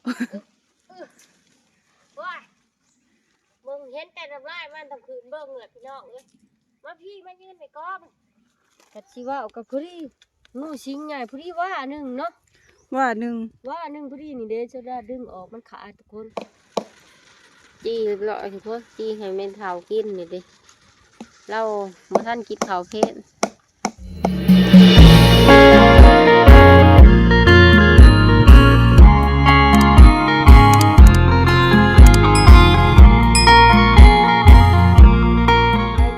ໂອ້ຍ ເບິ່ງເຫັນແຕ່ນ້ຳລາຍມັນຕ້ອງຂຶ້ນເບິ່ງແຫຼະພີ່ນ້ອງເອີຍ. ມາພີ້ ມາຢືນໃນກອງ. ກະຊິເວົ້າກະພໍດີ ງູສິງໃຫຍ່ພໍດີ ວ່າໜຶ່ງເນາະ ວ່າໜຶ່ງ ວ່າໜຶ່ງພໍດີນີ້ເດ້ ຈະໄດ້ດຶງອອກ ມັນຂາດທຸກຄົນ. ຈີ່ຮຽບຮ້ອຍທຸກຄົນ ຈີ່ໃຫ້ແມ່ເຖົ້າກິນນີ້ເດ້ ລາວບໍ່ທັນກິນເຂົ້າເພນ. ສະບາຍ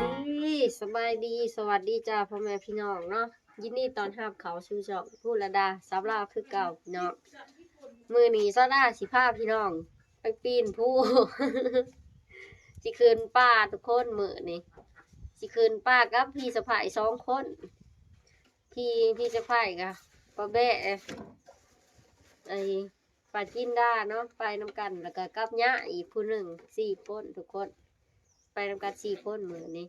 ດີ ສະບາຍດີ ສະຫວັດດີຈ້າ ພໍ່ແມ່ພີ່ນ້ອງເນາະ. ຍິນດີຕ້ອນຮັບເຂົ້າສູ່ຊ່ອງພູລະດາສາວລາວຄືເກົ່າພີ່ນ້ອງ. ມື້ນີ້ສາວລາຊິພາພີ່ນ້ອງໄປປີນພູ ຊິຂຶ້ນປ່າທຸກຄົນ. ມື້ນີ້ຊິຂຶ້ນປ່າກັບພີ່ສະໃພ້ສອງຄົນ ພີ່ ພີ່ສະໃພ້ກະປ້າແບ້ ໄອ້ ປ້າຈິນດາເນາະ ໄປນຳກັນ ແລ້ວກະກັບຍາອີກຜູ້ໜຶ່ງ ສີ່ຄົນທຸກຄົນ ໄປນຳກັນສີ່ຄົນມື້ນີ້.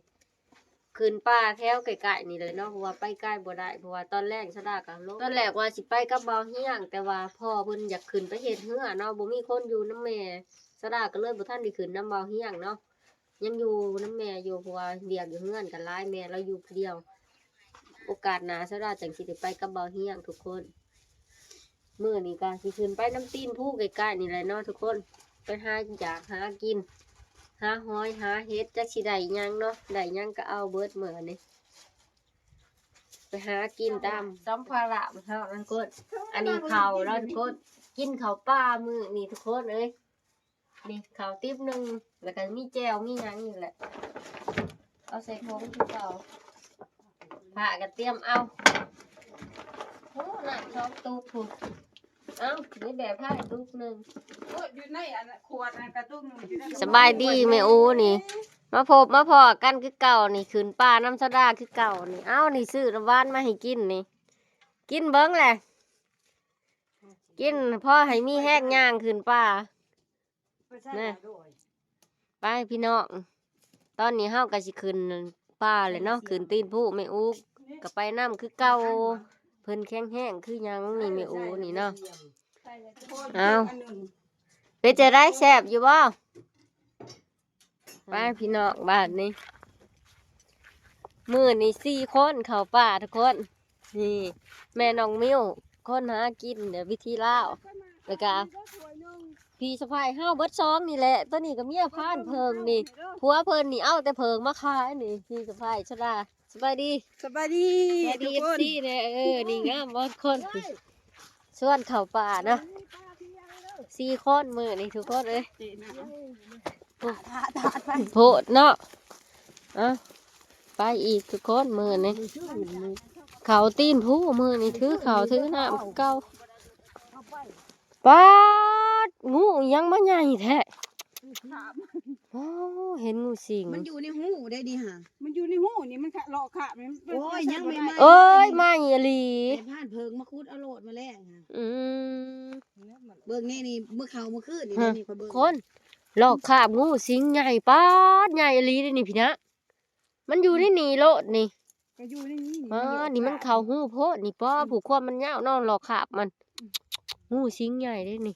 ຂຶ້ນປ່າແຖວໃກ້ໆນີ້ເລີຍເນາະ ເພາະວ່າໄປໄກບໍ່ໄດ້ ເພາະວ່າຕອນແລງສາວດາກະລົງ ຕອນແລກວ່າຊິໄປກັບບ່າວຮຽງ ແຕ່ວ່າພໍ່ເພິ່ນຢາກຂຶ້ນໄປເຮັດເຮືອນເນາະ ບໍ່ມີຄົນຢູ່ນຳແມ່ ສາວດາກະເລີຍບໍ່ທັນໄດ້ຂຶ້ນນຳບ່າວຮຽງເນາະ ຍັງຢູ່ນຳແມ່ຢູ່ ເພາະວ່າວຽກຢູ່ເຮືອນກະຫຼາຍ ແມ່ລາວຢູ່ຜູ້ດຽວ. ໂອກາດໜ້າສາວດາຈັ່ງຊິໄດ້ໄປກັບບ່າວຮຽງທຸກຄົນ. ມື້ນີ້ກະຊິຂຶ້ນໄປນຳຕີນພູໃກ້ໆນີ້ແຫຼະເນາະທຸກຄົນ ໄປຫາຢາກຫາກິນ ຫາຫອຍຫາເຫັດ ຈັກຊິໄດ້ຫຍັງເນາະ ໄດ້ຫຍັງກະເອົາເບິດມື້ນີ້ ໄປຫາກິນຕາມສຳພາລະເຮົານັ້ນຄົນ. ອັນນີ້ເຂົ້າເນາະທຸກຄົນ ກິນເຂົ້າປ່າມື້ນີ້ທຸກຄົນເອີຍ. ນີ້ເຂົ້າຕິບໜຶ່ງ ແລ້ວກະມີແຈ່ວມີຫຍັງນີ້ແຫຼະ ເອົາໃສ່ຖົງຄືເກົ່າ. ຜ້າກະຕຽມເອົາ ໂອ້ ນ້ຳສອງຕຸກພຸ້ນ. ເອົ້າ ມີແບບຜ້າຕຸກໜຶ່ງ ໂອ້ ຢູ່ໃນອັນຂວດນັ້ນກະຕຸກໜຶ່ງຢູ່ໃນ. ສະບາຍດີແມ່ອູນີ້ ມາພົບມາພໍ້ກັນຄືເກົ່ານີ້ ຂຶ້ນປ່ານຳສາວດາຄືເກົ່ານີ້. ເອົ້າ ນີ້ຊື້ນ້ຳຫວານມາໃຫ້ກິນນີ້ ກິນເບິ່ງແຫຼະ ກິນພໍໃຫ້ມີແຮງຍ່າງຂຶ້ນປ່າ. ນະ ໄປພີ່ນ້ອງ ຕອນນີ້ເຮົາກະຊິຂຶ້ນປ່າແຫຼະເນາະ ຂຶ້ນຕີນພູແມ່ອູກະໄປນຳຄືເກົ່າ. ເພິ່ນແຂງແຮງຄືຫຍັງນີ້ແມ່ອູນີ້ເນາະ. ເອົ້າ ເປັນຈັ່ງໃດ ແຊບຢູ່ບໍ່? ໄປພີ່ນ້ອງ ບາດນີ້ ມື້ນີ້ສີ່ຄົນເຂົ້າປ່າທຸກຄົນ. ນີ້ແມ່ນ້ອງມິວ ຄົນຫາກິນແບບວິຖີລາວ ແລ້ວກະພີ່ສະໃພ້ເຮົາເບິດສອງນີ້ແຫຼະ. ໂຕນີ້ກະເມຍພານເຜິ້ງນີ້ ຜົວເພິ່ນນີ້ເອົາແຕ່ເຜິ້ງມາຂາຍນີ້ ພີ່ສະໃພ້ສາວດາ. ສະບາຍດີ ສະບາຍດີ ສະບາຍດີ ທຸກຄົນ ເອັຟຊີ ເດີ. ເອີ ນີ້ງາມບໍ່ຄົນ ຊວນເຂົ້າປ່າເນາະ ສີ່ຄົນມື້ນີ້ທຸກຄົນເອີຍ. ໂພດເນາະ ເອົາ ໄປອີກທຸກຄົນມື້ນີ້ ເຂົ້າຕີນພູມື້ນີ້ ຖືເຂົ້າຖືນ້ຳຄືເກົ່າ. ປາດ ງູອີ່ຫຍັງມາໃຫຍ່ແທ້. ໂອ້ ເຫັນງູສິງ ມັນຢູ່ໃນຮູໄດ໋ນີ້ຫາ ມັນຢູ່ໃນຮູນີ້ ມັນຄະ ເລາະຄາບນີ້ ໂອ້ຍ ຍັງໃໝ່ໆ ເອີຍ ໃໝ່ອີ່ຫຼີ ໄປຜ່ານເຜິ້ງມາຂຸດເອົາໂລດມາແລງຫາ. ອືມ ເບິ່ງແນ່ນີ້ ມື້ເຊົ້າມື້ຄືນນີ້ ຮະ ນີ້ຂ້ອຍເບິ່ງ ຄົນ ເລາະຄາບງູສິງໃຫຍ່ ປາດ ໃຫຍ່ອີ່ຫຼີເດນີ້ ພີ່ນະ. ມັນຢູ່ໃນນີ້ໂລດນີ້ ກະຢູ່ໃນນີ້ນີ້ ອໍ ມັນເລາະ ນີ້ມັນເຂົ້າຮູໂພດນີ້ ປໍ ອືມ ຜູ້ຄວາມມັນຍາວເນາະ ລອກຄາບມັນ ອືມ ງູສິງໃຫຍ່ເດ້ນີ້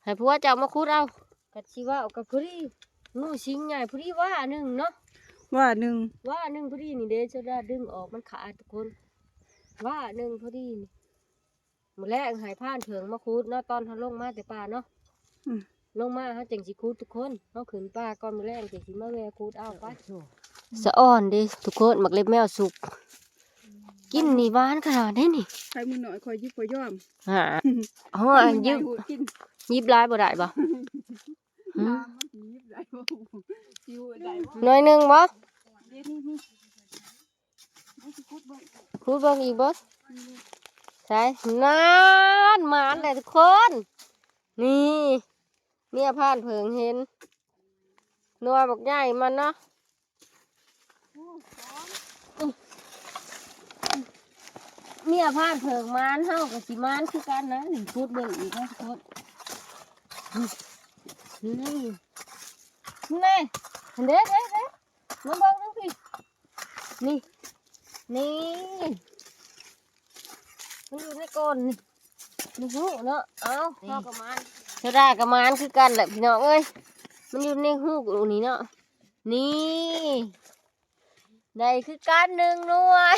ໃຫ້ຜົວເຈົ້າມາຂຸດເອົາ. ກະຊິເວົ້າກະພໍດີ ງູສິງໃຫຍ່ພໍດີ ວ່າໜຶ່ງເນາະ ວ່າໜຶ່ງ ວ່າໜຶ່ງພໍດີນີ້ເດ້ ຈະໄດ້ດຶງອອກ ມັນຂາດທຸກຄົນ ວ່າໜຶ່ງພໍດີນີ້. ມື້ແລງໃຫ້ພານເຜິ້ງມາຂຸດເນາະ ຕອນເຮົາລົງມາແຕ່ປ່າເນາະ ອືມ ລົງມາເຮົາຈັ່ງຊິຂຸດທຸກຄົນ ເຮົາຂຶ້ນປ່າກ່ອນ ມື້ແລງຈັ່ງຊິມາແວ່ຂຸດເອົາໄປ. ສະອອນເດ້ທຸກຄົນ ໝາກເລັບແມວສຸກ ກິນນີ້ຫວານຂະໜາດໃດນີ້. ໃຜມື້ໜ້ອຍຂ້ອຍຢິບຂ້ອຍຍອມ ຫາ ເຮົາຍິບ ຍິບຫຼາຍບໍ່ໄດ້ບໍ່? ຫືມ ໜ່ວຍໜຶ່ງບໍ່? ຂຸດເບິ່ງອີກບໍ່? ໃສ? ນັ້ນ ໝານແລ້ວທຸກຄົນ ນີ້ ເມຍພານເຜິ້ງເຫັນ ໜ່ວຍບັກໃຫຍ່ມັນເນາະ ເມຍພານເຜິ້ງໝານ ເຮົາກະຊິໝານຄືກັນນະ ນີ້ ຂຸດເບິ່ງອີກເນາະທຸກຄົນ ນີ້ ນີ້ ເດ້ ເດ້ ເດ້ ມາເບິ່ງທາງພີ້ ນີ້ ນີ້ ມັນຢູ່ໃນກ້ອນນີ້ ນີ້ຮູ້ເນາະ ເອົ້າ ນີ້ ເຮົາກະມາ ໂຊດາກໍໝານຄືກັນແຫຼະພີ່ນ້ອງເອີຍ ມັນຢູ່ໃນຮູນີ້ເນາະ. ນີ້ ໄດ້ຄືກັນໜຶ່ງໜ່ວຍ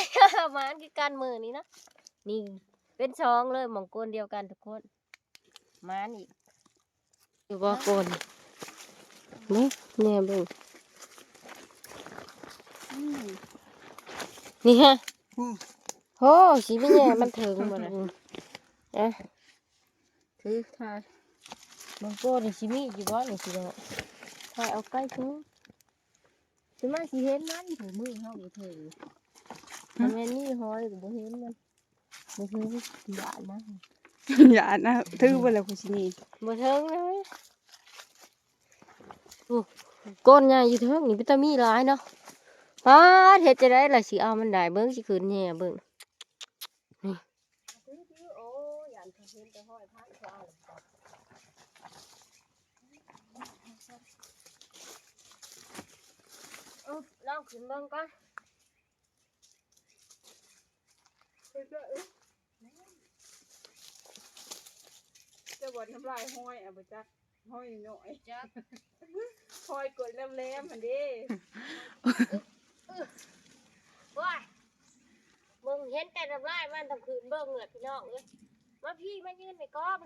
ໝານຄືກັນມື້ນີ້ເນາະ. ນີ້ເປັນສອງເລີຍ ໝ່ອງໂກນດຽວກັນທຸກຄົນ ໝານອີກ. ຢູ່ບໍ່ໂກນ ເບິ່ງ ແນມເບິ່ງ ອືມ ນີ້ຮະ ອືມ ໂຫ ຊິມີແນມມັນເຖິງບໍ່ລະ ອະ ຖືຖ່າຍ ເບິ່ງໂກນນີ້ຊິມີຢູ່ບໍ່ນີ້ພີ່ນ້ອງ ຖ່າຍເອົາໃກ້ຄື ຊິມາຊິເຫັນມັນ ໂຫ ມືເຮົາບໍ່ເຖິງ ຖ້າແມ່ນມີຫອຍກໍບໍ່ເຫັນມັນ. ບໍ່ເຖິງ ຢ້ານນະ ຢ້ານນະ ຖືເບິດແລ້ວ ຜູ້ຊິມີ ບໍ່ເຖິງເລີຍ. ໂອ້ ກ້ອນໃຫຍ່ຢູ່ເທິງນີ້ ເປັນຕາມີຫຼາຍເນາະ. ປາດ ເຮັດຈັ່ງໃດລະຊິເອົາມັນໄດ້ ເບິ່ງ ຊິຂຶ້ນແຍ່ເບິ່ງ ນີ້ ໂອ້ ຢ້ານເຂົາເຫັນແຕ່ຫ້ອຍພັນ ເຂົາເອົາ ເອີ ລອງຂຶ້ນເບິ່ງກ່ອນ. ເຈົ້າບໍ່ທຳລາຍຫອຍ ອາ ບໍ່ຈັກ ຫອຍນ້ອຍ ຈັກ ຫອຍກົດແຫຼມໆຫັ້ນເດ້. ໂອ້ຍ ເບິ່ງເຫັນແຕ່ນ້ຳລາຍມັນ ຕ້ອງຂຶ້ນເບິ່ງແຫຼະພີ່ນ້ອງເອີຍ. ມາພີ້ ມາຢືນໄວ້ກ່ອນ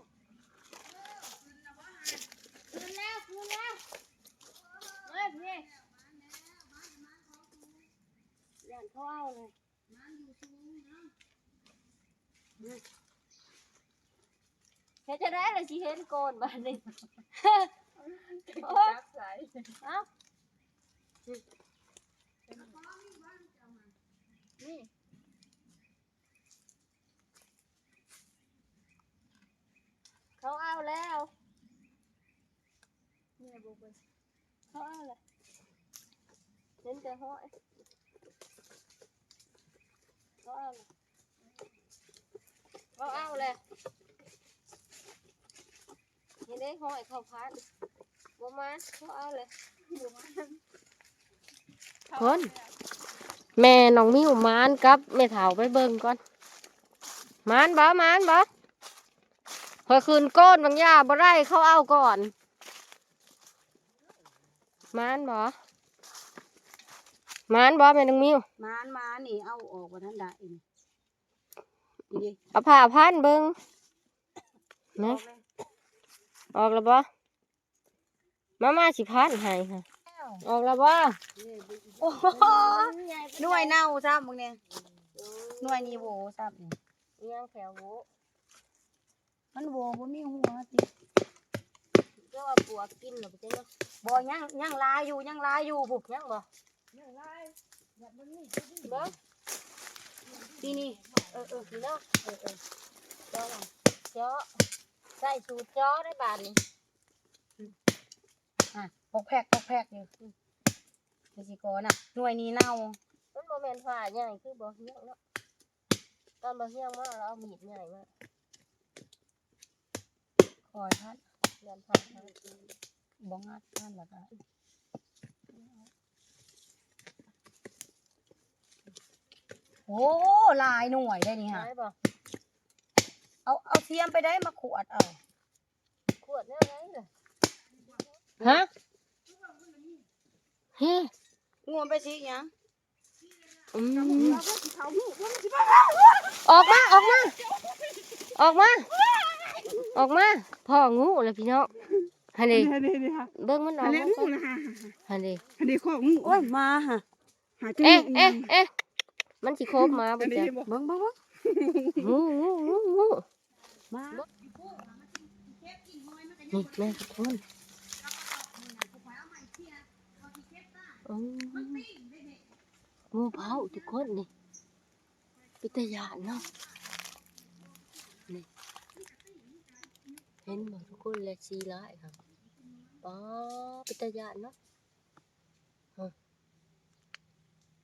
ຂຶ້ນແລ້ວ ຂຶ້ນແລ້ວ ມາພີ້ ຢ້ານເຂົາເອົາເລີຍ. ເຮັດຈັ່ງໃດລະຊິເຫັນກ່ອນບາດນີ້ ໂອ້ຍ ຈັບໃສ່ ເອົ້າ ນີ້ ເຂົາເອົາແລ້ວ ແມ່ບໍ່ເບິ່ງ ເຂົາເອົາແລ້ວ ເຫັນແຕ່ຫອຍ ເຂົາເອົາແລ້ວ ເຂົາເອົາແລ້ວ ເຫັນໄດ້ຫອຍເຂົ້າພັນ ບໍ່ມາ ເຂົາເອົາແລ້ວ ບໍ່ມາ. ຄົນ ແມ່ນ້ອງມິວໝານກັບແມ່ເຖົ້າ ໄປເບິ່ງກ່ອນ ໝານບໍ່ ໝານບໍ່? ຂ້ອຍຂຶ້ນໂກນບາງຢ່າບໍ່ໄດ້ ເຂົາເອົາກ່ອນ ໝານບໍ່? ໝານບໍ່ແມ່ນ້ອງມິວ? ໝານ ໝານນີ້ ເອົາອອກບໍ່ທັນໄດ້ນີ້ ນີ້ເດ້ ເອົາຜ້າພັນເບິ່ງ ນະ ອອກແລ້ວ ອອກແລ້ວບໍ່? ມາ ມາ ຊິພັນໃຫ້ ອອກແລ້ວບໍ່? ໂອ້ໂຫ ໜ່ວຍເນົ່າຊ້ຳເບິ່ງແດ່ ໜ່ວຍນີ້ໂຫວຊ້ຳນີ້ ຍັງແຖວໂຫວ ມັນໂຫວບໍ່ມີຫົວຕິ ເຈົ້າວ່າປວກກິນແລ້ວບໍ່ຈັກເນາະ ບໍ່ ຍັງ ຍັງຫຼາຍຢູ່ ຍັງຫຼາຍຢູ່ພຸ້ນ ຍັງບໍ່? ຍັງຫຼາຍ ເບິ່ງ ນີ້ ນີ້ ເອີ ເອີ ນີ້ເນາະ ເອີ ເອີ ເຈາະ ເຈາະ ໃສ່ສູດເຈາະໄດ້ບາດນີ້. ອາ ປອກແພກ ປອກແພກຢູ່ ອືມ ຄືຊິກໍນະ ໜ່ວຍນີ້ເນົ່າ ມັນບໍ່ແມ່ນຝ້າໃຫຍ່ຄືບໍ່ຮຽງເນາະ ຕອນບໍ່ຮຽງມາລາວເອົາມີດໃຫຍ່ມາ ຄ່ອຍພັນ ຢ້ານພັນ ບໍ່ງັດ ພັນແລ້ວກໍ ໂອ້ ຫຼາຍໜ່ວຍໄດ໋ນີ້ ຫຼາຍບໍ່? ເອົາ ເອົາທຽມໄປໄດ້ ມາຂວດເອົາ ຂວດແນວໃດລະ? ຮະ? ເຮ ງວມໄປຊິຫຍັງ? ອືມ ອອກມາ ອອກມາ ອອກມາ ອອກມາ ພໍ້ງູແລ້ວພີ່ນ້ອງ ຫັ້ນເດ ຫັ້ນເດ ຫັ້ນເດ ຫັ້ນເດ ເບິ່ງມັນອອກ ຫັ້ນເດ ມາ ຫັ້ນເດ ຫັ້ນເດ ຂໍ້ງູ ໂອ້ຍ ມາຫະ ຫາ ເອະ ເອະ ເອະ ມັນຊິໂຄບມາບໍ່ຈັກ ເບິ່ງ ເບິ່ງ ເບິ່ງ ງູ ງູ ງູ ງູ ມາ ນີ້ແມ່ນທຸກຄົນ ອືມ ງູເພົາທຸກຄົນນີ້ ເປັນຕາຢ້ານເນາະ ນີ້ ເຫັນບໍ່ທຸກຄົນ ແລະ ສີຮ້າຍຫັ້ນ ປາ ເປັນຕາຢ້ານເນາະ ຮະ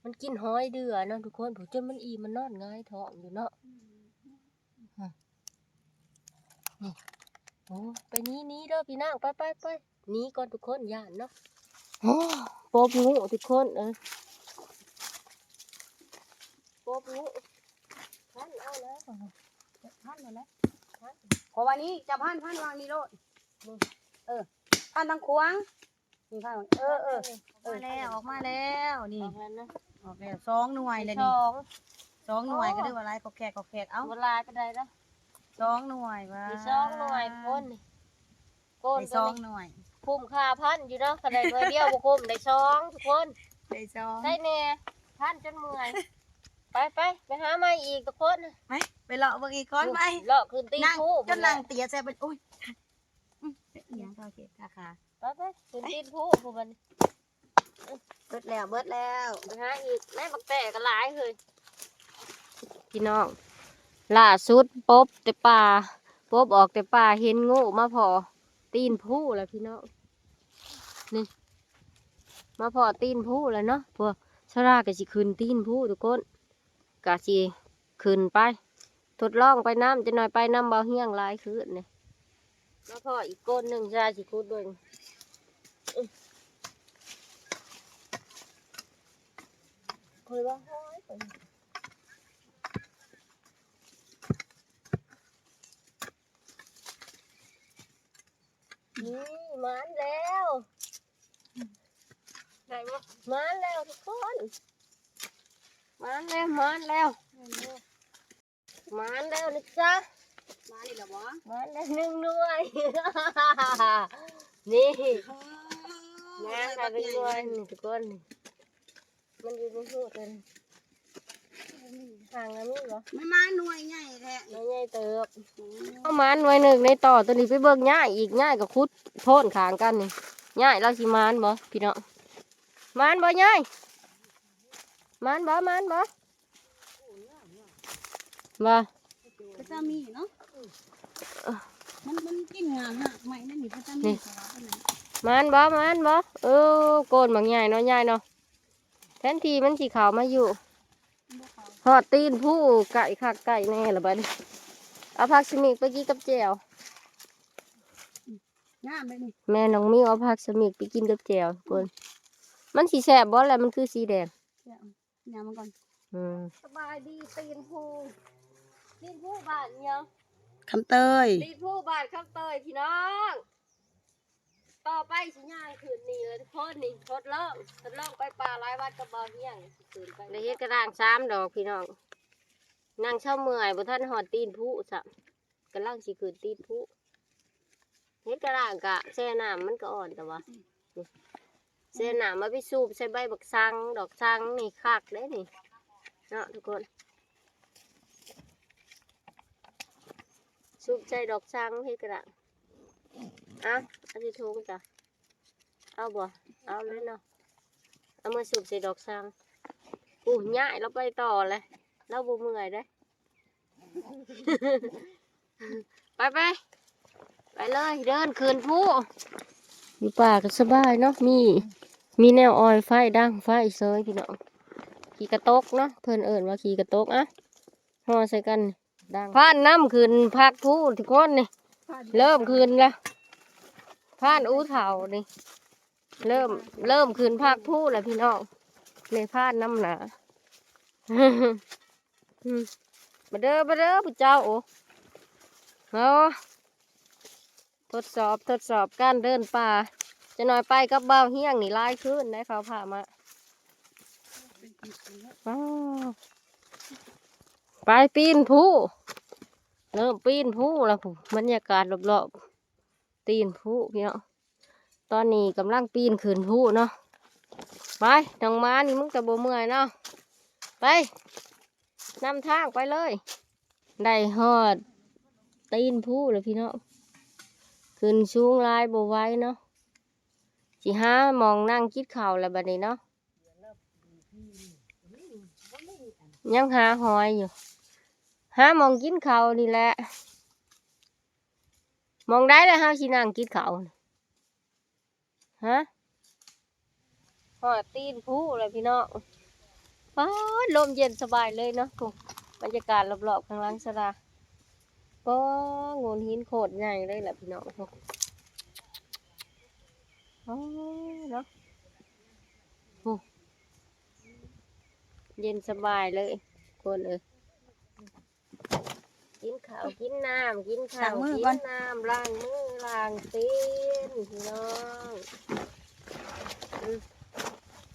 ມັນກິນຫອຍເດື່ອເນາະທຸກຄົນ ຜູ້ ຈົນມັນອີ່ມ ມັນນອນຫງາຍທ້ອງຢູ່ເນາະ ຮະ ນີ້ ໂອ້ ໄປໜີ ໜີເດີພີ່ນ້ອງ ໄປ ໄປ ໄປ ໜີກ່ອນທຸກຄົນ ຢ້ານເນາະ ໂອ້ ປົບງູທຸກຄົນເອີຍ ປົບງູ ພັນເອົາແລ້ວ ພັນເອົາແລ້ວ ພັນ ເພາະວ່ານີ້ ເຈົ້າພັນ ພັນວາງນີ້ໂລດ ເອີ ພານທາງຂວາງ ນີ້ພານ ເອີ ເອີ ອອກມາແລ້ວ ອອກມາແລ້ວ ນີ້ ອອກແລ້ວນະ ອອກແລ້ວ ສອງໜ່ວຍແລ້ວນີ້ ສອງ ສອງໜ່ວຍ ໂອ້ ກໍຖືວ່າຫຼາຍ ກອກແກກ ກອກແກກ ເອົ້າ ບໍ່ຫຼາຍປານໃດເດ້ ສອງໜ່ວຍ ວ່າ ມີສອງໜ່ວຍ ຄົນນີ້ ໂກນ ໄດ້ສອງໜ່ວຍ ຄຸ້ມຄ່າພັນຢູ່ເນາະ ຄັນໄດ້ໜ່ວຍດຽວບໍ່ຄຸ້ມ ໄດ້ສອງທຸກຄົນ ໄດ້ສອງ ໃສ່ແດ່ ພັນຈົນເມື່ອຍ ໄປໆ ໄປຫາໃໝ່ອີກທຸກຄົນ ໄປ ໄປເລາະເບິ່ງອີກກ່ອນ ໄປ ເລາະຂຶ້ນຕີນພູ ຈົນນັ່ງເຕຍໃສ່ ໂອ້ຍ ອືມ ອີຫຍັງກໍເກັບຄາຄາ ໄປໆ ຂຶ້ນຕີນພູພຸ້ນບັດນີ້ ເບິດແລ້ວ ເບິດແລ້ວ ໄປຫາອີກ ໃນບັກແຕ້ກໍຫຼາຍເຮີ້ຍ ພີ່ນ້ອງ ລ່າສຸດປົບແຕ່ປ່າ ປົບອອກແຕ່ປ່າ ເຫັນງູມາພໍ້ຕີນພູແລ້ວພີ່ນ້ອງ ນີ້ ມາພໍ້ຕີນພູແລ້ວເນາະ ພວກສາລາກໍຊິຂຶ້ນຕີນພູທຸກຄົນ ກະຊິຂຶ້ນໄປ ທົດລອງໄປນຳ ຈັກໜ່ອຍໄປນຳບ່າວຮຽງຫຼາຍຄືນນີ້ ມາພໍ້ອີກໂກນໜຶ່ງ ຊາຊິຂຸດເບິ່ງ ຂ້ອຍວ່າ ໂອ້ຍ ນີ້ ມານແລ້ວ ໄດ້ບໍ່? ມານແລ້ວທຸກຄົນ ມານແລ້ວ ມານແລ້ວ ມານແລ້ວນະຈ໊ະ ມານອີກແລ້ວບໍ່? ມານແລ້ວໜຶ່ງໜ່ວຍ ນີ້ ໂອ້ ມານແລ້ວໜຶ່ງໜ່ວຍ ນີ້ທຸກຄົນ ມັນຢູ່ໃນຮູດນັ້ນ ຫາງອັນນີ້ບໍ່? ມັນມາໜ່ວຍໃຫຍ່ແທ້ ໜ່ວຍໃຫຍ່ເຕີບ ໂອ້ ເອົາມາໜ່ວຍໜຶ່ງໃນຕໍ່ໂຕນີ້ ໄປເບິ່ງຍາຍອີກ ຍາຍກໍຂຸດໂພນຂ້າງກັນນີ້ ຍາຍລາວຊິມານບໍ່ພີ່ນ້ອງ? ມານບໍ່ຍາຍ? ມານບໍ່? ມານບໍ່? ບໍ່ ເປັນຕາມີເນາະ ມັນ ມັນກິນງາຮາກໄມ້ນັ້ນນີ້ ເປັນຕາມີ ນີ້ ແຕ່ວ່າອັນນັ້ນ ມານບໍ່? ມານບໍ່? ເອີ ໂກນບັກໃຫຍ່ເນາະ ຍາຍເນາະ ແທນທີ່ມັນຊິເຂົ້າມາຢູ່ ຮອດຕີນພູ ໃກ້ຄັກໃກ້ແນ່ລະບັດນີ້ ເອົາຜັກສະມິກໄປກິນກັບແຈ່ວ ງາມເດ້ນີ້ ແມ່ນ້ອງມິວເອົາຜັກສະມິກໄປກິນກັບແຈ່ວ ທຸກຄົນ ມັນຊິແຊບບໍ່ລະ ມັນຄືສີແດງ ແຊບ ຍາມມັນກ່ອນ ອືມ ສະບາຍດີຕີນພູ ຕີນພູບ້ານຫຍັງ? ຄຳເຕີຍ ຕີນພູບ້ານຄຳເຕີຍພີ່ນ້ອງ ຕໍ່ໄປຊິຍ່າງຂຶ້ນນີ້ລະທຸກຄົນ ນີ້ທົດລອງ ທົດລອງໄປປ່າຫຼາຍວັນກັບບ່າວຮຽງ ຊິຂຶ້ນໄປ ໄດ້ເຫັດກະດ້າງສາມດອກພີ່ນ້ອງ ນັ່ງເຊົາເມື່ອຍ ບໍ່ທັນຮອດຕີນພູຊ້ຳ ກຳລັງຊິຂຶ້ນຕີນພູ ເຫັດກະດ້າງກະແຊ່ນ້ຳມັນກະອ່ອນ ແຕ່ວ່າ ແຊ່ນ້ຳມາໄປສູບໃສ່ໃບບັກສັງ ດອກສັງນີ້ຄັກເດ້ນີ້ ເນາະທຸກຄົນ ສູບໃສ່ດອກສັງເຫັດກະດ້າງ ເອົາ ເອົາໃສ່ຖົງຈ້ະ ເອົາບໍ່? ເອົາເລີຍເນາະ ເອົາມາສູບໃສ່ດອກສັງ ໂອ້ ຍາຍລາວໄປຕໍ່ແລ້ວ ລາວບໍ່ເມື່ອຍເດ້ ໄປ ໄປ ໄປເລີຍ ເດີນຂຶ້ນພູ ຢູ່ປ່າກໍສະບາຍເນາະ ມີ ມີແນວອອຍໄຟ ດັງໄຟເຊີຍພີ່ນ້ອງ ຂີ້ກະຕົກເນາະ ເພິ່ນເອີ້ນວ່າຂີ້ກະຕົກ ອະ ຫໍ່ໃສ່ກັນ ດັງ ພານນຳຂຶ້ນພັກພູທຸກຄົນນີ້ ເລີ່ມຂຶ້ນແລ້ວ ພານອູເຖົ້ານີ້ ເລີ່ມ ເລີ່ມຂຶ້ນພັກພູແລ້ວພີ່ນ້ອງ ແມ່ພານນຳໜ້າ ອືມ ມາເດີ ມາເດີຜູ້ເຈົ້າ ໂອ້ ເນາະ ທົດສອບ ທົດສອບການເດີນປ່າ ຈັກໜ່ອຍໄປກັບບ່າວຮຽງນີ້ຫຼາຍຄືນໄດ໋ ເຂົາພາມາ ວ້າວ ໄປປີນພູ ເລີ່ມປີນພູແລ້ວ ບັນຍາກາດລອບໆ ຕີນພູພີ່ນ້ອງ ຕອນນີ້ກຳລັງປີນຂຶ້ນພູເນາະ ໄປ ນ້ອງໝານີ້ ມຶງກະບໍ່ເມື່ອຍເນາະ ໄປ ນຳທາງໄປເລີຍ ໄດ້ຮອດຕີນພູແລ້ວພີ່ນ້ອງ ຂຶ້ນສູງຫຼາຍບໍ່ໄຫວເນາະ ຊິຫາໝ່ອງນັ່ງກິນເຂົ້າແລ້ວບັດນີ້ເນາະ ຍັງຫາຫອຍຢູ່ ຫາໝ່ອງກິນເຂົ້ານີ້ແຫຼະ ໝ່ອງໃດລະເຮົາຊິນັ່ງກິນເຂົ້າ ຮະ ຮອດຕີນພູແລ້ວພີ່ນ້ອງ ປາດ ລົມເຢັນສະບາຍເລີຍເນາະ ພຸ້ນ ບັນຍາກາດລອບໆ ຂ້າງຫຼັງສາລາ ປາດ ໂງ່ນຫີນໂຄດໃຫຍ່ເລີຍລະພີ່ນ້ອງ ໂອ້ ເນາະ ໂອ້ ເຢັນສະບາຍເລີຍ ຄົນເອີຍ. ກິນເຂົ້າກິນນ້ຳ ກິນເຂົ້າກິນນ້ຳ ລ້າງມືລ້າງຕີນ ພີ່ນ້ອງ. ອືມ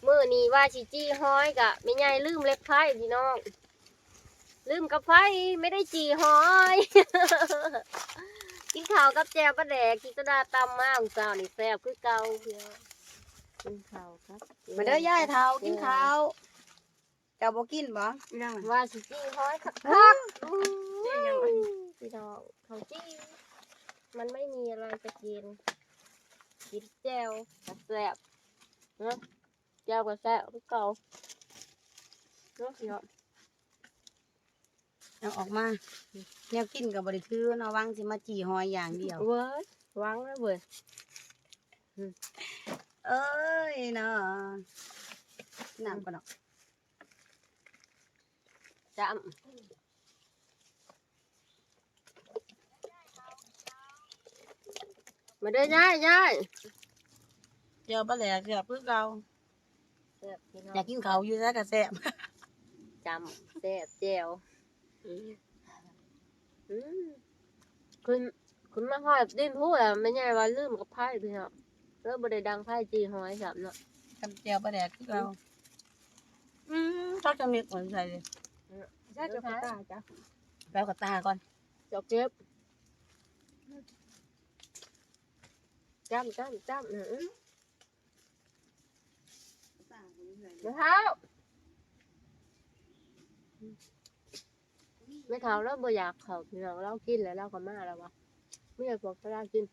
ມື້ນີ້ວ່າຊິຈີ່ຫອຍ ກະແມ່ໃຫຍ່ລືມເລັກໄພ ພີ່ນ້ອງ. ລືມກັບໄຟ ໄມ່ໄດ້ຈີ່ຫອຍ. ກິນເຂົ້າກັບແຈ່ວປາແດກທີ່ຕະດາຕຳມາມື້ເຊົ້ານີ້ ແຊບຄືເກົ່າ. ກິນເຂົ້າກັບ ມາເດີຍາຍເຖົ້າ ກິນເຂົ້າ. ເຈົ້າບໍ່ກິນບໍ່? ຍັງ ວ່າຊິຈີ່ຫອຍຄັກໆ. ອື ຈີ່ຫຍັງ? ພີ່ນ້ອງ ເຂົ້າຈີ່ ມັນໄມ່ມີອະໄລຈະກິນ. ກິນແຈ່ວກະແຊບເນາະ. ແຈ່ວກໍແຊບຄືເກົ່າເນາະ. ເອົາອອກມາ ແນວກິນກໍບໍ່ໄດ້ຖືເນາະ ຫວັງຊິມາຈີ່ຫອຍຢ່າງດຽວ. ເວີຍ ຫວັງແລ້ວເວີຍ. ເອີຍເນາະ ນ້ຳກ່ອນເນາະ. ຈ້ຳ ມາເດີຍາຍ ຍາຍ. ແຈ່ວປາແດກແຊບຄືເກົ່າ. ແຊບ ພີ່ນ້ອງ ຢາກກິນເຂົ້າຢູ່ໃສກໍແຊບ. ຈ້ຳແຊບແຈ່ວ. ອືມ ອືມ ຂຶ້ນ ຂຶ້ນມາຮອດຕີນພູແລ້ວ ແມ່ໃຫຍ່ວ່າລືມກັບໄຟ ພີ່ນ້ອງ ເລີຍບໍ່ໄດ້ດັງໄຟຈີ່ຫອຍຊ້ຳເນາະ. ກັບແຈ່ວປາແດກຄືເກົ່າ. ອືມ ອືມ ເຂົາຈະມີຄົນໃສ່ເດ້. ໃສ່ເຈົ້າກະຕາຈ້ະ ແລ້ວກະຕາກ່ອນ ເຈົ້າເກັບ. ຈ້ຳ ຈ້ຳ ຈ້ຳ ອືມ ແມ່ເຖົ້າ ແມ່ເຖົ້າລາວບໍ່ຢາກເຂົ້າ ພີ່ນ້ອງ ລາວກິນແລ້ວລາວກໍມາແລ້ວວ່າ ມີແຕ່ພວກຕະຫຼາດກິນ.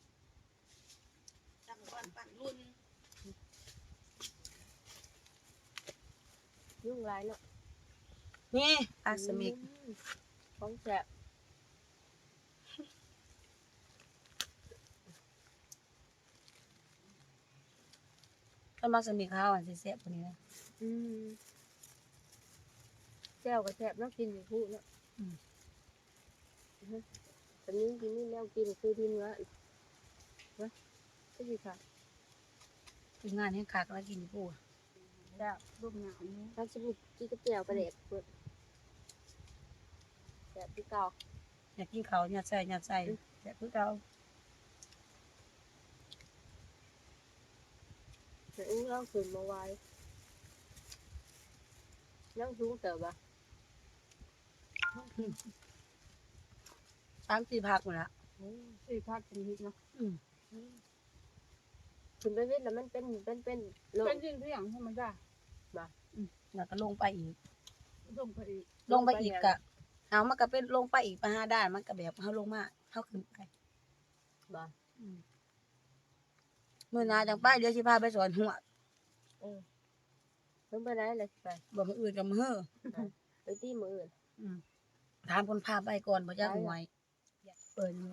ຍຸງຫຼາຍເນາະ. ນີ້ ປາສະໝິກ ອືມ ຂອງແຊບ. ຄັນໝາກສະໝິກຂາວຫັ້ນຊິແຊບກວ່ານີ້ນະ. ອືມ ແຈ່ວກໍແຊບເນາະ ກິນຢູ່ພູ້ເນາະ. ອືມ ອືຮຶ ຕອນນີ້ກິນນີ້ແລ້ວ ກິນຄືທີມງານນະ ຄືຊິຄັກ ທີມງານແຮງຄັກລະ ກິນຢູ່ພູ້. ແຊບ ລົມໜາວຢູ່ ຄັນຊິມີກິນກັບແຈ່ວປາແດກເພິ່ນ ແຊບຄືເກົ່າ. ຢາກກິນເຂົ້າ ຍັດໃສ່ ຍັດໃສ່ ອືມ ແຊບຄືເກົ່າ. ແຕ່ອີ່ນ້ອງຂຶ້ນມາໄວ ຍັງສູງເຕີບບໍ່? ອືມ ສາມສີ່ພັກພຸ້ນລະ. ໂອ້ ສີ່ພັກຂຶ້ນອີກເນາະ. ອືມ ອືມ ຂຶ້ນໄປວິດແລ້ວມັນເປັນ ເປັນ ເປັນໂລກ ເປັນດິນພຽງທຳມະດາ. ບໍ່? ອືມ ແລ້ວກໍລົງໄປອີກ ລົງໄປອີກ ລົງໄປອີກກະ ເອົາ ມັນກໍເປັນລົງໄປອີກ ໄປຫາດ່ານ ມັນກໍແບບເຮົາລົງມາ ເຮົາຂຶ້ນໄປ. ບໍ່? ອືມ ມື້ໜ້າຈັ່ງໄປ ດຽວຊິພາໄປສອນຮວກ. ເອີ ເພິ່ນໄປໃດລະຊິໄປ? ບໍ່ ມື້ອື່ນກັບມື້. ອ່າ ໄປຕິມື້ອື່ນ. ອືມ ຖາມຄົນພາໄປກ່ອນ ບໍ່ຈັກຫ້ວຍ. ເປີດຢູ່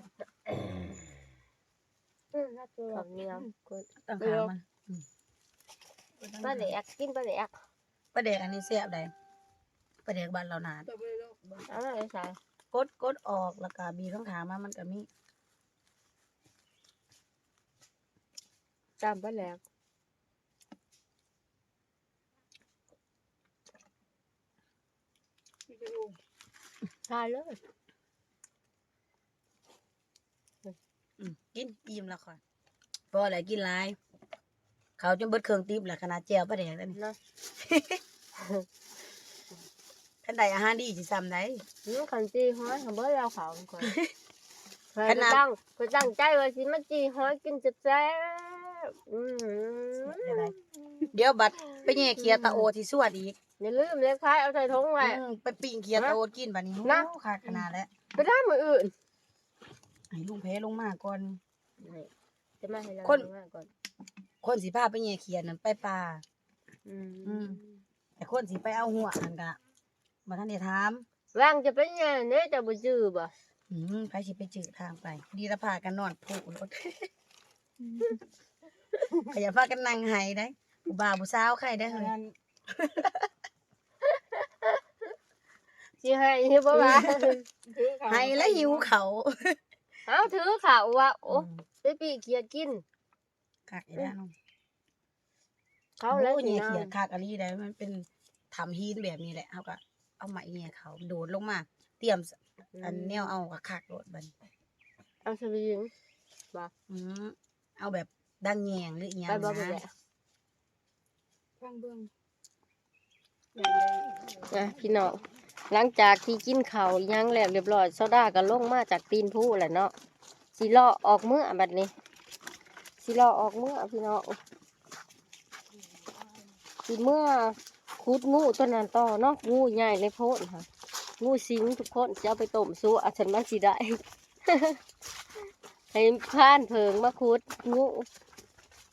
ອືມ ເຂົ້າໜຽວ ກົດ ຕັ້ງຂາມາ. ອືມ ປາແດກ ກິນປາແດກ ປາແດກອັນນີ້ແຊບໃດ໋ ປາແດກບ້ານລາວນາ. ເອົາມາໃສ່ ກົດ ກົດອອກ ແລ້ວກະບີບຂ້າງຂາມາ ມັນກະມີ ຈ້ຳປາແດກ. ຖ່າຍເລີຍ. ອືມ ກິນອີ່ມແລ້ວຂ້ອຍ ພໍແລ້ວ ກິນຫຼາຍ ເຂົ້າຈົນເບິດເຄິ່ງຕິບແລ້ວ ຂະໜາດແຈ່ວປາແດກແລ້ວນີ້ເນາະ. ຄັນໄດ້ອາຫານດີຊິຊ່ຳໃດ. ອືມ ຄັນຈີ່ຫອຍ ຄັນເບິດແລ້ວເຂົ້າກ່ອນ. ຂ້ອຍ ຂະໜາດ ຕັ້ງ ຂ້ອຍຕັ້ງໃຈວ່າຊິມາຈີ່ຫອຍກິນແຊບໆ. ອືມ ດຽວບັດໄປແຍ່ເຂຍຕາໂອທີ່ສວນອີກ. ຢ່າລືມເດ້ ຂາຍເອົາໃສ່ຖົງໄວ້. ອືມ ໄປປີ້ງເຂຍຕາໂອກິນບັດນີ້. ໂອ້ ຄັກຂະໜາດແຫຼະ. ໄປໄດ້ມື້ອື່ນ ໃຫ້ລຸງແພລົງມາກ່ອນ. ຈະມາໃຫ້ລາວ ຄົນ ມາກ່ອນ ຄົນຊິພາໄປແຍ່ເຂຍນັ້ນໄປປ່າ. ອືມ ອືມ ແຕ່ຄົນຊິໄປເອົາຮວກຫັ້ນກະບໍ່ທັນໄດ້ຖາມ. ວ່າງຈະໄປແຍ່ເດ້ ເຈົ້າບໍ່ຈື່ບໍ່? ອືມ ໃຜຊິໄປຈື່ທາງໄປ ດີລະພາກັນນອນພຸໂລດ. ຂະຫຍັນພາກັນນັ່ງໄຫ້ໄດ໋ ຜູ້ບ່າວຜູ້ສາວໃຄໄດ໋ເຮີ້ຍ. ຊິໃຫ້ຢູ່ບໍ່ວະ? ໃຫ້ແລ້ວຫິວເຂົ້າ. ເອົາ ຖືເຂົ້າວ່າ ໂອ້ ອືມ ໄປປີ້ງຂຽດກິນ. ຄັກອີ່ຫຼີເນາະ. ເຂົາແລ້ວ ໂອ້ ແຍ່ຂຽດຄັກອີ່ຫຼີໃດ໋. ມັນເປັນຖ້ຳຫີນແບບນີ້ແຫຼະ ເຮົາກໍເອົາໄມ້ແຍ່ເຂົ້າ ໂດດລົງມາ ຕຽມ ອັນແນວເອົາຄັກໆໂລດບັດນີ້ ເອົາສະວິງບໍ່? ອືມ ເອົາແບບດັງແຍງຫຼືອີ່ຫຍັງ ໄປບໍ່ ນະ ໄປແຫຼະ ຟັງເບິ່ງ ອ່ະ ພີ່ນ້ອງ ຫຼັງຈາກທີ່ກິນເຂົ້າອີ່ຫຍັງແລ້ວຮຽບຮ້ອຍ ຊາວດາກໍລົງມາຈາກຕີນພູແຫຼະເນາະ ຊິເລາະອອກເມືອບັດນີ້ ຊິເລາະອອກເມືອພີ່ນ້ອງ ຊິເມືອຂຸດງູຕົວນັ້ນຕໍ່ເນາະ ງູໃຫຍ່ໃນໂພນຫັ້ນ ງູສິງທຸກຄົນ ຊິເອົາໄປຕົ້ມຊຸ ອາ ຊັ້ນມັນຊິໄດ້ ໃຫ້ພານເຜິ້ງມາຂຸດງູ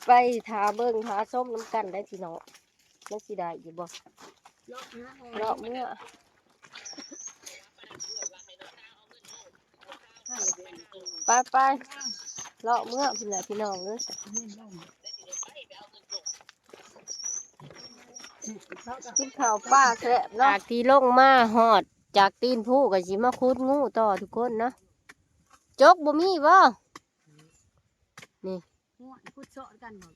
ໄປຖ້າເບິ່ງຖ້າຊົມນຳກັນໄດ໋ພີ່ນ້ອງ ມັນຊິໄດ້ຢູ່ບໍ່ ເລາະເມືອ ເລາະເມືອ ໄປໆ ເລາະເມືອພຸ້ນແຫຼະພີ່ນ້ອງເອີຍ ກິນເຂົ້າປ່າແຊບເນາະ ຈາກທີ່ລົງມາຮອດຈາກຕີນພູກໍຊິມາຂຸດງູຕໍ່ທຸກຄົນເນາະ ຈົກບໍ່ມີບໍ່? ນີ້ ໂອ້ຍ ຂຸດເຊາະກັນບໍ່?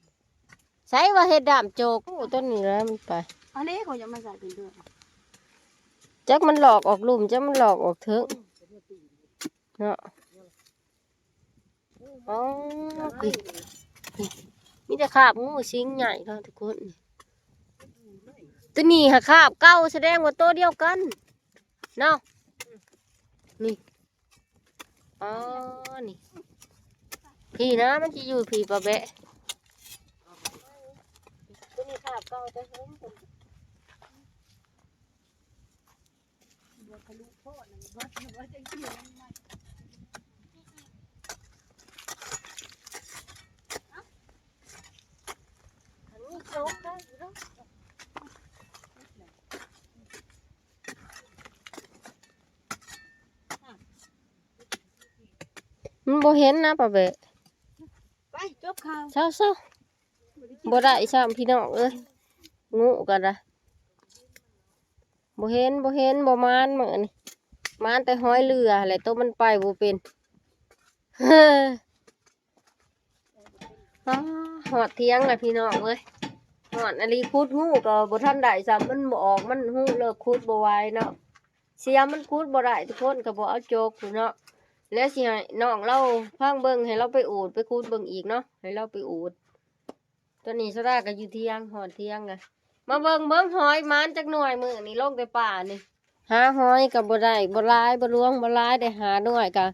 ໃສວ່າເຮັດດ້າມໂຈກ ໂອ້ ຕົວນີ້ລະມັນໄປ ອັນນີ້ເຂົາຈະມາໃສ່ເປັນເທື່ອ ຈັກມັນຫຼອກອອກລຸ່ມ ຈັກມັນຫຼອກອອກເທິງເນາະ ອໍ ນີ້ ມີແຕ່ຄາບງູສິງໃຫຍ່ເນາະທຸກຄົນ ຕົວນີ້ຫາຄາບເກົ່າ ສະແດງວ່າໂຕດຽວກັນເນາະ ນີ້ ອໍ ນີ້ ພີ້ນະ ມັນຊິຢູ່ພີ້ ປາແບະ ຕົວນີ້ຄາບເກົ່າແຕ່ເຫິງ ບໍ່ທະລຸໂພດ ບໍ່ ບໍ່ຈັກຊິ ອັນນີ້ໂຈກໄດ້ຢູ່ເນາະ. ມັນບໍ່ເຫັນນະ ປາແບະ ໄປຈົບຂ່າວ ເຊົາໆ ບໍ່ໄດ້ຊ້ຳພີ່ນ້ອງເອີຍ ງູກໍໄດ້ ບໍ່ເຫັນ ບໍ່ເຫັນ ບໍ່ໝານມື້ນີ້ ໝານແຕ່ຫອຍເຫຼືອແຫຼະ ໂຕມັນໄປບໍ່ເປັນ. ອ້າ ຮອດຖຽງແລ້ວພີ່ນ້ອງເອີຍ ຮ້ອນອີ່ຫຼີ ຂຸດຮູກໍບໍ່ທັນໄດ້ຊ້ຳ ມັນບໍ່ອອກ ມັນຮູເລີກຂຸດບໍ່ໄຫວເນາະ ເສຍມັນຂຸດບໍ່ໄດ້ ທຸກຄົນກໍບໍ່ເອົາຈົກພຸ້ນເນາະ ແລ້ວຊິໃຫ້ນ້ອງລາວຟັງເບິ່ງ ໃຫ້ລາວໄປອູດ ໄປຂຸດເບິ່ງອີກເນາະ ໃຫ້ລາວໄປອູດ. ຕອນນີ້ສາວດາກໍຢູ່ຖຽງ ຮອດຖຽງລະ ມາເບິ່ງ ເບິ່ງຫອຍ ໝານຈັກໜ່ວຍ ມື້ນີ້ລົງແຕ່ປ່ານີ້ ຫາຫອຍກໍບໍ່ໄດ້ ບໍ່ຫຼາຍ ບໍ່ຫຼວງ ບໍ່ຫຼາຍ ໄດ້ຫ້າໜ່ວຍ ກໍ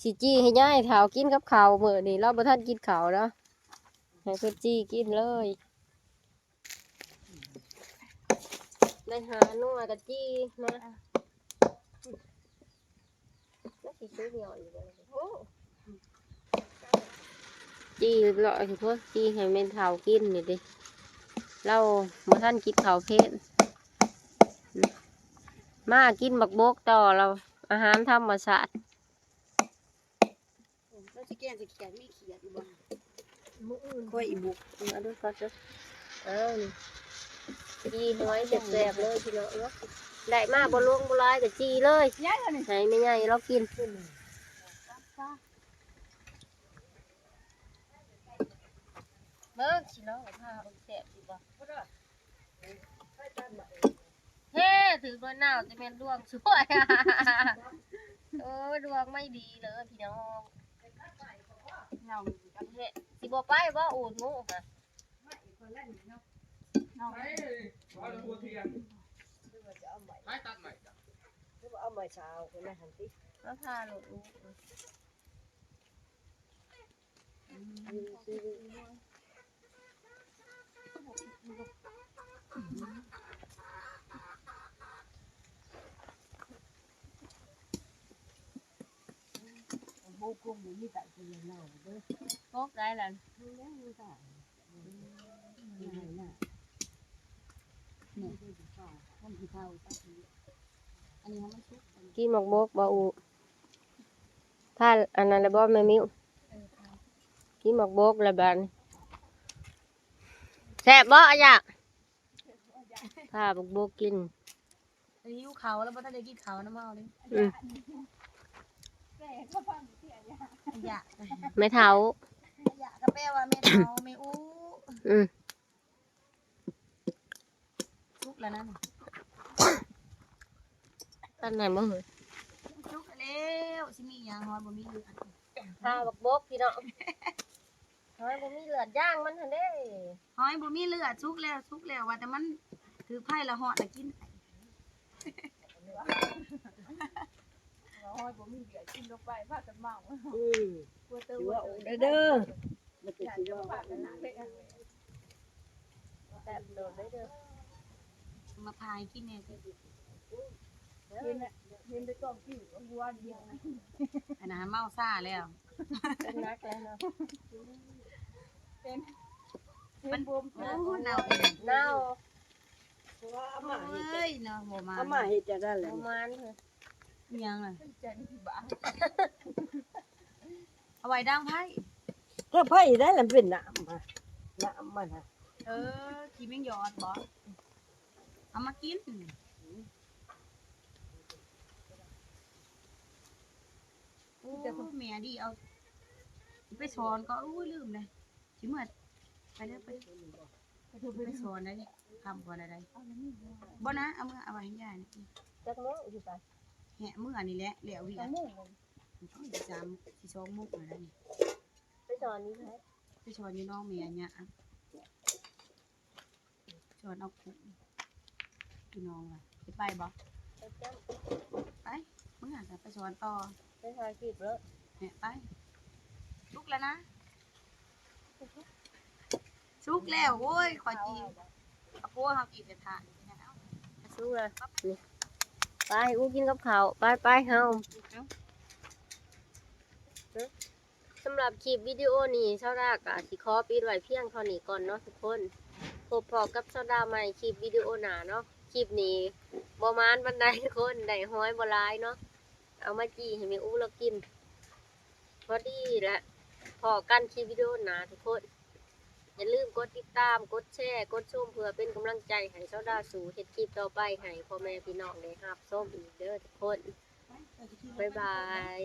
ຊິຈີ່ໃຫ້ຍາຍເຖົ້າກິນກັບເຂົ້າ. ມື້ນີ້ລາວບໍ່ທັນກິນເຂົ້າເນາະ ໃຫ້ເພິ່ນຈີ່ກິນເລີຍ ໄດ້ຫ້າໜ່ວຍກໍຈີ່ມາ. ມັນຊິສຸກຍ້ອນຢູ່ບໍ່ລະ ໂອ້ ຈີ່ລຽບຮ້ອຍ ໂອ້ ຈີ່ໃຫ້ແມ່ເຖົ້າກິນນີ້ເດ້ ລາວບໍ່ທັນກິນເຂົ້າເພນ ມາກິນໝາກບົກຕໍ່ລາວ ອາຫານທຳມະຊາດ. ລາວຊິແກງໃສ່ຂຽດ ມີຂຽດຢູ່ບໍ່? ມື້ອື່ນ ຂ້ອຍອີບຸກ ເອົາເດີ ເອົາເດີ ເອົານີ້ ຈີ່ຫອຍແຊບໆເລີຍພີ່ນ້ອງເນາະ ໄດ້ມາບໍ່ຫຼວງບໍ່ຫຼາຍກໍຈີ່ເລີຍ ໃຫ້ແມ່ໃຫຍ່ລາວກິນ. ເບິ່ງຊິລອງຖ້າມັນແຊບຢູ່ບໍ່. ເຮ ຖືກໂດຍໜາວ ຈະແມ່ນດວງຊ່ວຍ ໂອ້ຍ ດວງໄມ່ດີເລີຍພີ່ນ້ອງ ເຫງາະ ເຮ ຊິບໍ່ໄປບໍ່ ອູດງູຫະ ໄປ ວ່າແລ້ວບໍ່ຖຽງ ໃຫ້ຕັດໄມ້ຈ້ະ ຄືວ່າເອົາໄມ້ຊາວໄປໃນຫັ້ນຕິ ມາພາໂລດອູດ. ໂກກໄດ້ລະ ກິນໝາກບົກບໍ່ອູ ຖ້າອັນນັ້ນລະບໍ່ແມ່ມິວ ກິນໝາກບົກລະບາດນີ້ ແຊບບໍ່ອາຢາ ຖ້າບັກບົກກິນ ຫິວເຂົ້າແລ້ວ ບໍ່ທັນໄດ້ກິນເຂົ້ານຳເຮົາເດ້ ອືມ ອາຢາ ແມ່ເຖົ້າ ອາຢາກໍແປວ່າແມ່ເຖົ້າ ແມ່ອູ້ ອືມ. ສຸກແລ້ວນັ້ນ ອັນນັ້ນບໍ່ເຮີ້ຍ ສຸກແລ້ แล้ว สิมีหยัง หอยบ่มีเลือด ทาบักบกพี่น้อง หอยบ่มีเลือด ย่างมันหั่นเด้ หอยบ่มีเลือด สุกแล้ว สุกแล้ว ว่าแต่มันถืกไฟแล้วฮ้อนน่ะกิน หอยบ่มีเลือด กินลงไปพากันเมา อืม กลัวเติม สิว่าโอ้เด้อ มันเป็นสิว่า แซ่บโดดเลยเด้อ มาพายกินแน่ติ เห็นน่ะ เห็นไปต้มปิ้งกับวัวเดียว อันนั้นเมาซ่าแล้ว เป็นนักแล้วเนาะ เป็น มัน เห็นบวม โอ้ เน่าอีก เน่า เพราะว่าอาม่าเฮ็ด เอ้ยเนาะ บ่มา อาม่าเฮ็ดจังซั่นแหละ บ่มานเฮ้ย อิหยังล่ะ ใจมันสิบาด เอาไว้ดังไผ ดังไผได้ล่ะ มันเป็นน้ำอะ น้ำมันน่ะ เออ ขี้แมงยอดบ่ เอามากิน โอ้ แม่ดี เอา ไปสอนก็ โอ้ย ลืมเลย สิเมือ ไปเด้อ ไป ไปสอนได้ ค่ำก่อนได้ บ่นะ เอามือ เอาไว้ให้ยายนะ จักโมงสิไป แหะ มื้อนี้แหละ แล้วเวียก จักโมง โอ้ย สาม สิสองโมงแล้วนี่ ไปสอนอยู่ไส ไปสอนอยู่น้องแม่เนี่ย สอนเอากุ้ง พี่น้องว่ะ สิไปบ่ ไปจ้ะ ไป มื้อหน้าก็ไปสอนต่อ ไปถ่ายคลิปแล้ว เนี่ย ไป สุกแล้วนะ สุกแล้ว โอ้ย ข้อยจี เอาผัวเฮากินกระทะ สุกแล้ว นี่ ไป อู้กินกับข้าว ไป ไป เฮา เอ้า สำหรับคลิปวิดีโอนี้ ซาวดาก็สิขอปิดไว้เพียงเท่านี้ก่อนเนาะทุกคน พบพ้อกับซาวดาใหม่คลิปวิดีโอหน้าเนาะ คลิปนี้บ่หมานปานใดทุกคน ได้หอยบ่หลายเนาะ เอามาจี่ให้แม่อู้ลาวกิน พอดีแหละ พ้อกันคลิปวิดีโอหน้าทุกคน อย่าลืมกดติดตาม กดแชร์ กดชม เพื่อเป็นกำลังใจให้ซาวดาสู่เฮ็ดคลิปต่อไปให้พ่อแม่พี่น้องได้รับชมอีกเด้อทุกคน บ๊ายบาย